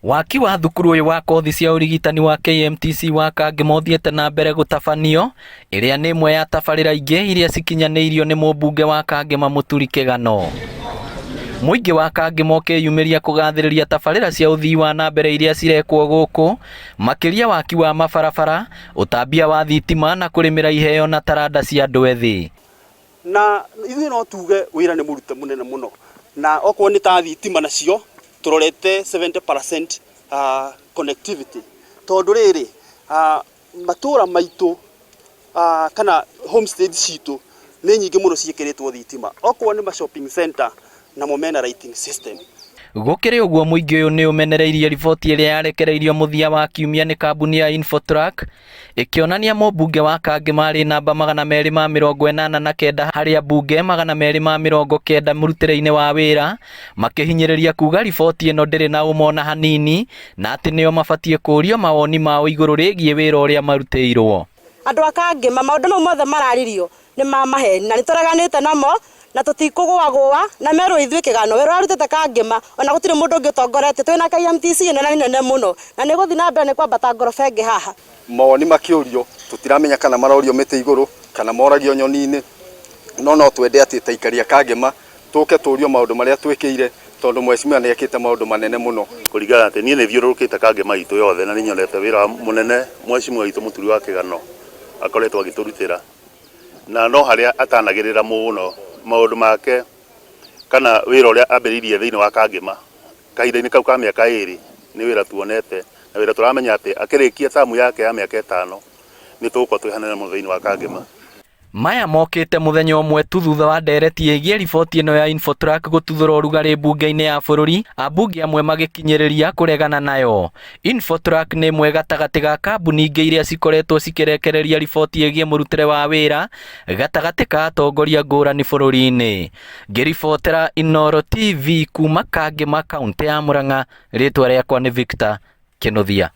Waki wa thukuru ũyũ wa kothi cia ũrigitani wa KMTC wa Kangema ũthiĩte na mbere gũtabanio, ĩrĩa nĩ ĩmwe ya tabarĩra ingĩ iria cikinyanĩirio nĩ mũmbunge wa Kangema Mũturi Kĩgano. Mũingĩ wa Kangema ũkĩyumĩria kũgathĩrĩria tabarĩra cia ũthii wa na mbere iria cirekwo gũkũ, makĩria waki wa mabarabara, ũtambia wa thitima na kũrĩmĩra iheo na taranda cia andũ ethĩ. Na ithuĩ no tuge wĩra nĩ mũrute mũnene mũno, na okorwo nĩ ta thitima nacio tũrorete 70% connectivity, tondũ rĩrĩ matũra maitũ kana homestead citũ nĩ nyingĩ mũno ciĩkĩrĩtwo thitima, okorwo nĩ ma shopping center namo mena lighting system. Gũkĩrĩ ũguo mũingĩ ũyũ nĩ ũmenereirie riboti ĩrĩa yarekereirio mũthia wa kiumia nĩ kambuni ya Infotrack ĩkĩonania mũmbunge wa Kangema arĩ namba 289 harĩ ambunge 290 mũrutĩre-inĩ wa wĩra, makĩhinyĩrĩria kuga riboti ĩno ndĩrĩ na ũma ona hanini na atĩ nĩo mabatiĩ kũũrio mawoni mao igũrũ rĩgiĩ wĩra ũrĩa marutĩirwo. Andũ a Kangema maũndũ mau mothe mararirio nĩ ma maheni na nĩ tũreganĩte namo na tũtikũgũagũa na merwo ithuĩ kĩgano wĩra ũrĩa arutĩte Kangema ona gũtirĩ mũndũ ũngĩ ũtongoretie twĩna KMTC ĩno na nĩ nene mũno na nĩ ĩgũthiĩ na mbere nĩ kwambata ngoroba ĩngĩ haha. Mawoni makĩũrio tũtiramenya kana marorio mĩtĩ igũrũ kana moragio nyoni-inĩ, no no twende atĩ ta aikari a Kangema tũke tũrio maũndũ marĩa twĩkĩire tondũ mheshimiwa nĩ ekĩte maũndũ manene mũno. Kũringana atĩ niĩ nĩ thiũrũrũkĩte Kangema itũ yothe na nĩ nyonete wĩra mũnene mheshimiwa witũ Mũturi wa Kĩgano akoretwo agĩtũrutĩra, na no harĩa atanagĩrĩra mũno maũndũ make kana wĩra ũrĩa ambĩrĩirie thĩinĩ wa Kangema kahinda-inĩ kau ka mĩaka ĩrĩ nĩ wĩra tuonete na wĩra tũramenya atĩ akĩrĩkia tamu yake ya mĩaka ĩtano nĩ tũgũkorwo twĩ hanene mũno thĩinĩ wa Kangema. Maya mokĩte mũthenya ũmwe tu thutha wa ndereti ĩgiĩ riboti ĩno ya Infotrack gũtuthũra ũrugarĩ mbunge-inĩ ya bũrũri, ambunge amwe magĩkinyĩrĩria kũregana nayo. Infotrack nĩ ĩmwe gatagatĩ ga kambuni ingĩ iria cikoretwo cikĩrekereria riboti ĩgiĩ mũrutĩre wa wĩra gatagatĩ ka atongoria ngũrani bũrũri-inĩ. Ngĩribotera Inooro TV kuma Kangema, kauntĩ ya Murang'a, rĩtwa rĩakwa nĩ Victor Kĩnuthia.